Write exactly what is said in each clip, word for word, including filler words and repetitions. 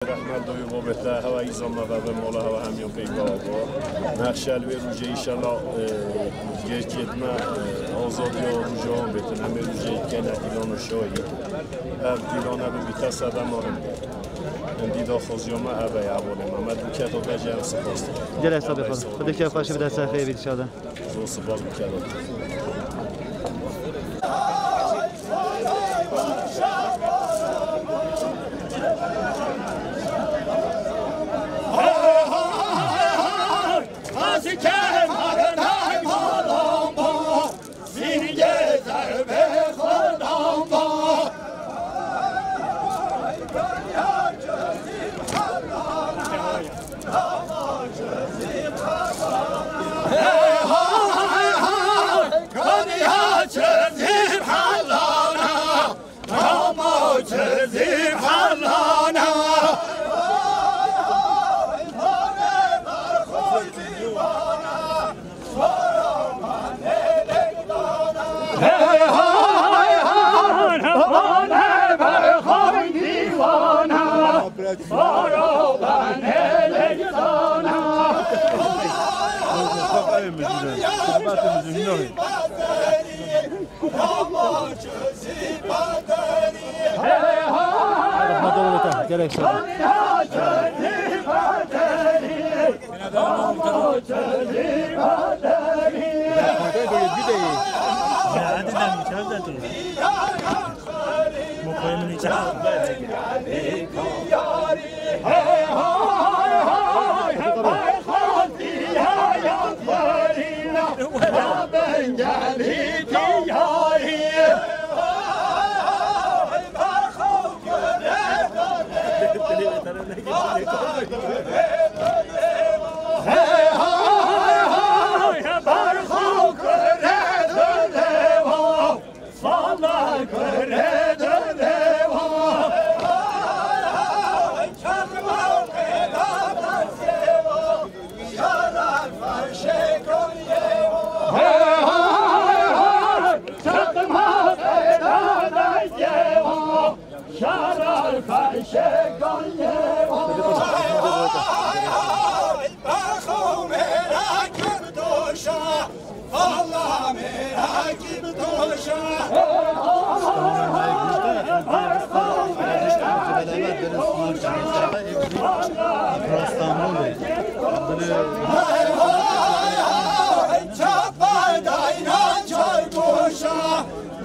Rehmet doyû babê te, hewa îza me veve mola hewa hemiyon peyva bo. Nexşe li wê rûjê înşallah, e, gêrkêt me, e, azadiya rûja wan bêtin. Em ê rûjê kene îlano şahî. Ev îlane bibîte sedema hindê. Hindî daxwaziya me ev e, hevalê me. Me dûketa vejê em spas dikin. Gelek sade xwe. Xwedê kêf xweşî bide ser xêr bît inşallah. Zor spas bikero. Gerek sana.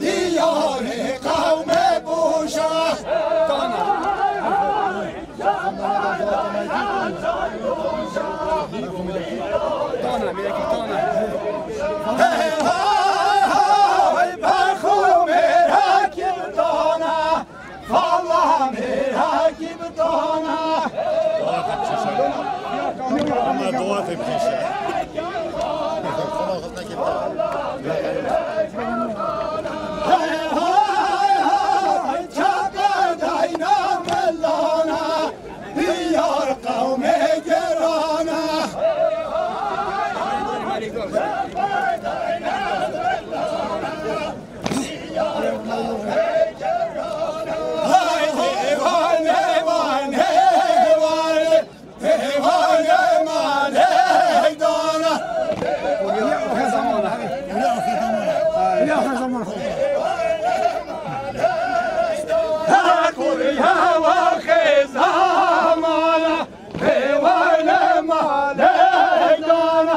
Diyarê qewmê boşa. Hey, hey, hey, berxo mêrakî bitana. Valla mêrakî bitana. Ama dua tepkişe. Hey, hey, hey, çapa dayna mellana. Diyar qewmê gerana. Hay, hay, hay, hay, hay, hay. Hêvane maleydana. Her kurya wa xêzamana. Hêvane maleydana.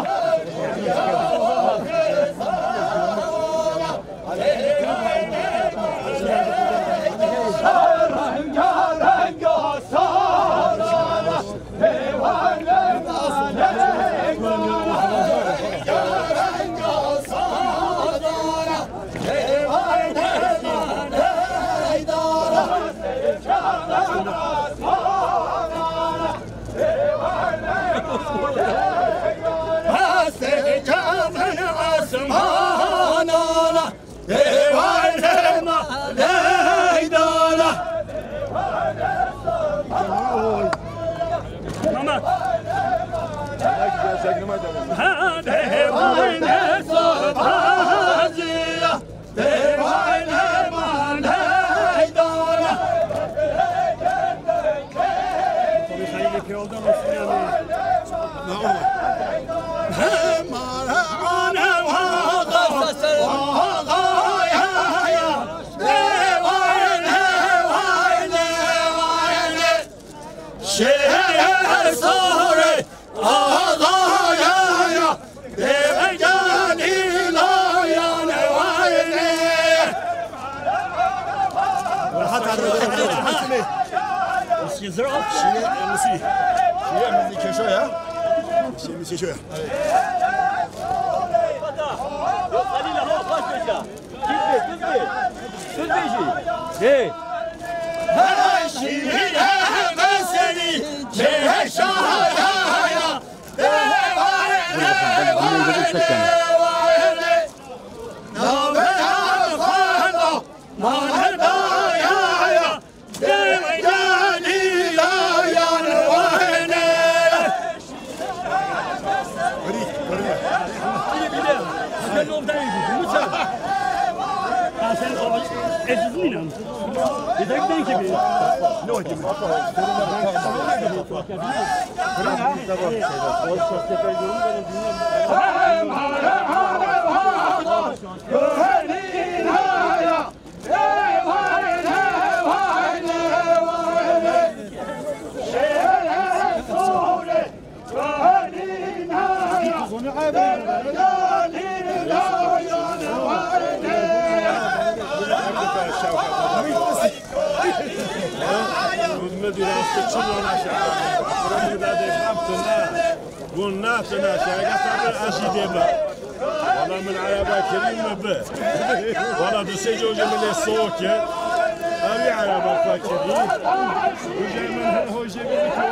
Hastê çavan asmanana, dêvarê maleydana. Mehmet. Ha, dêvarê sobaziya. Dêvarê maleydana. Şehre sore ağaya ya. Devegan ilayan wayne. Rahat abi, rahat abi. Şiye, Musi. Şiye, Musi keşo ya. Şiye, Musi keşo ya. Yok, Halil, ha, baş başa. Gitme, gitme. Söz vereceğim. Hey. Her şeyin hevesini, ceheşa ya. Hûn natina şereke sabir ez jî dê be. Wala min ereba kirî min bi. Wala du sê cojê min lê soke. Ew ê ereba xwe kirî. Û jê min hin hojê bibî ki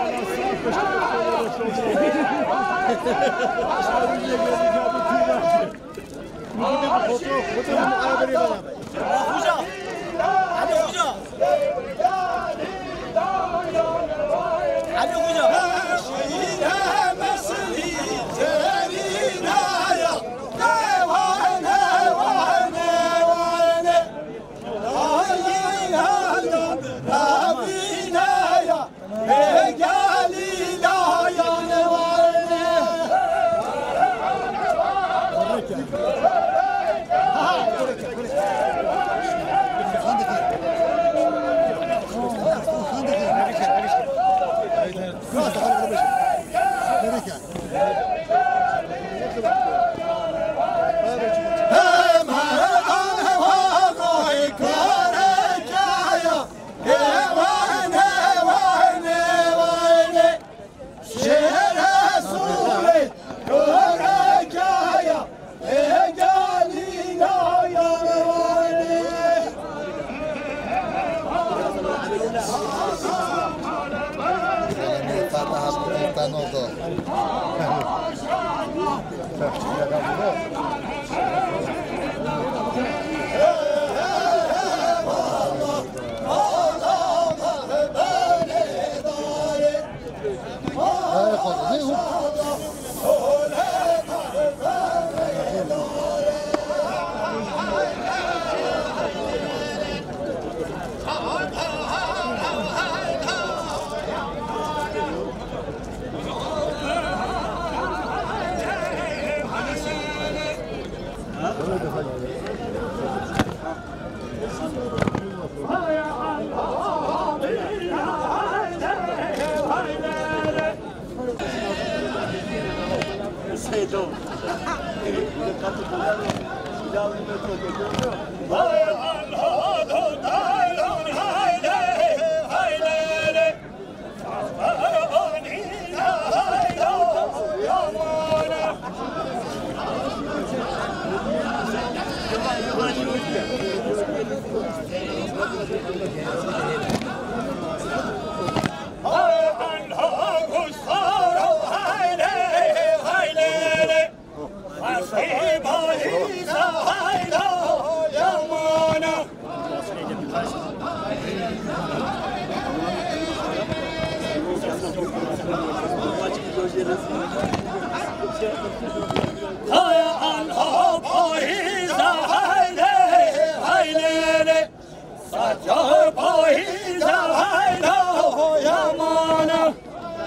wala saf pişt.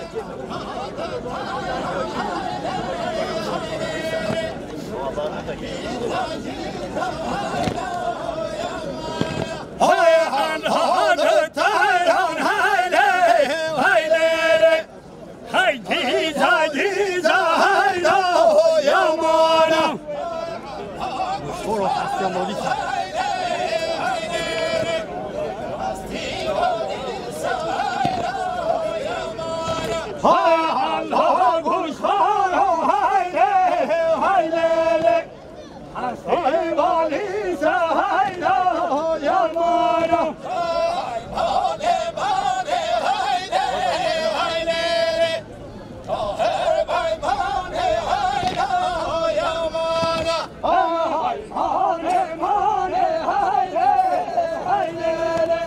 Hey, han, han, tayran, hayle, hayle, hey, giza, giza, hayda, yamana. Hay, han, ha, guş, ha, ha, hayde, hayle, le. Hastê balî se hayda yamana. Hay, mane, mane, hayde, hayde. Tahir bey, mane, hayda yamana. Hay, mane, mane, hayde, hayde.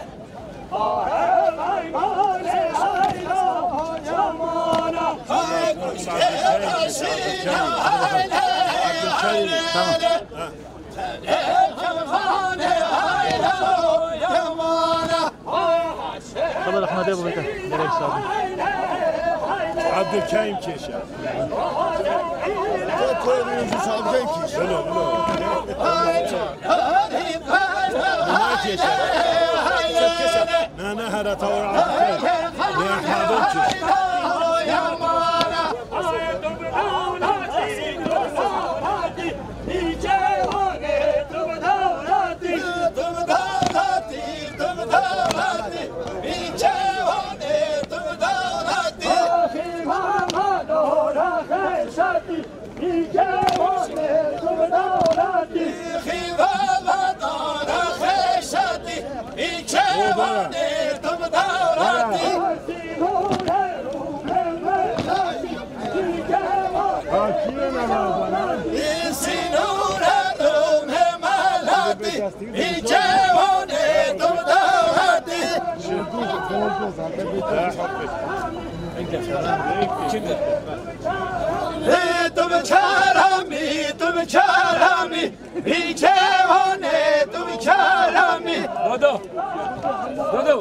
Abdülkerim Keşa. Koyun yüzü sağlayacağım ki. Öyle, öyle. Keşa. Keşa. Na, na, hera tawar Abdülkerim. Ne, Ahmet Keşa. Ê tu bi çaramî, tu bi çaramî, tu bi çaramî. Bîçevanê tu çaramî. Dodo. Dodo.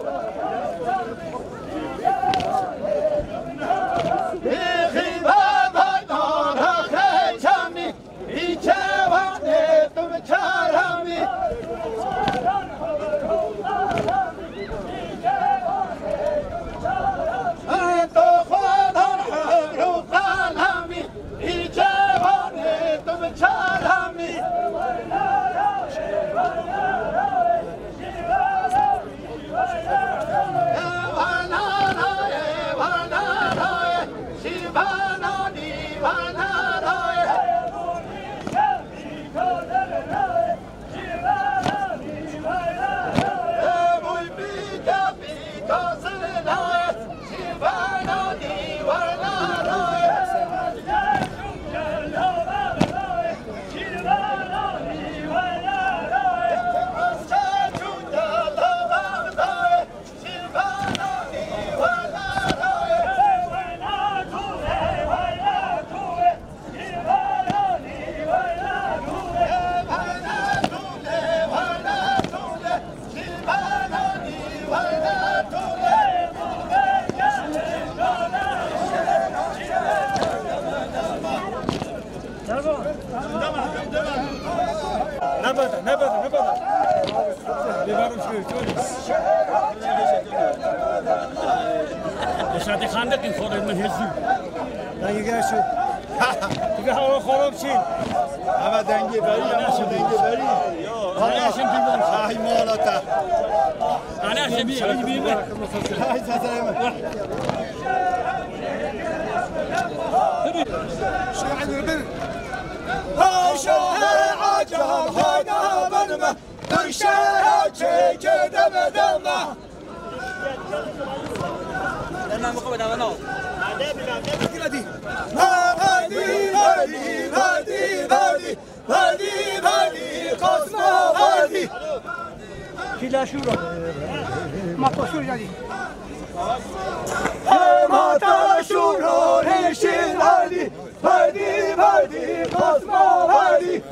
Bixî baba dara xeçamî. Bîçevanê tu çaramî. Ento xwedan hebru qalamî. Î cewanê tu bi çaramî. Nebede, nebede, nebede. Lê berim şûr, şûr. Şatî xandiqî xorê min hêzû. Dengê gel şu. Tibi hava xorop çî. Ama dengê berî, ama dengê berî. Ana şimdi bu. Ay mala te. Ana şimdi bir bir. Ay seseme. Şu andır bir. Ha şahı acam hayda benime. Dışarı çeke deme deme. Hadi, hadi, hadi, hadi, hadi, hadi, kasma hadi. Kila şura. Mata şur yani. Mata şura reşin hadi. Hadi, hadi, kasma hadi.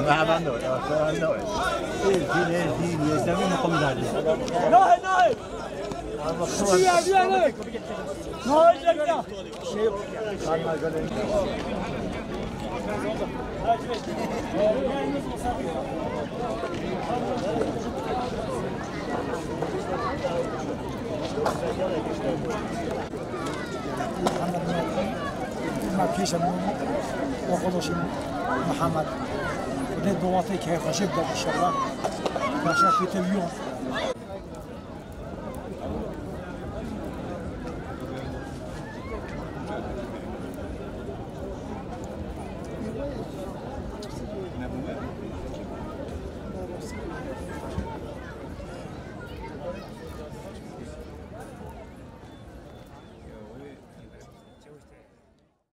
Merhaba, ne var? Merhaba, ne var? Erkin, Erkin, Yesevi mi komdadi? Nahi, nahi. Ma pêşe min arkadaşım Muhammed. Ve de duatê ke xweşik de inşallah. Başa kötü yok.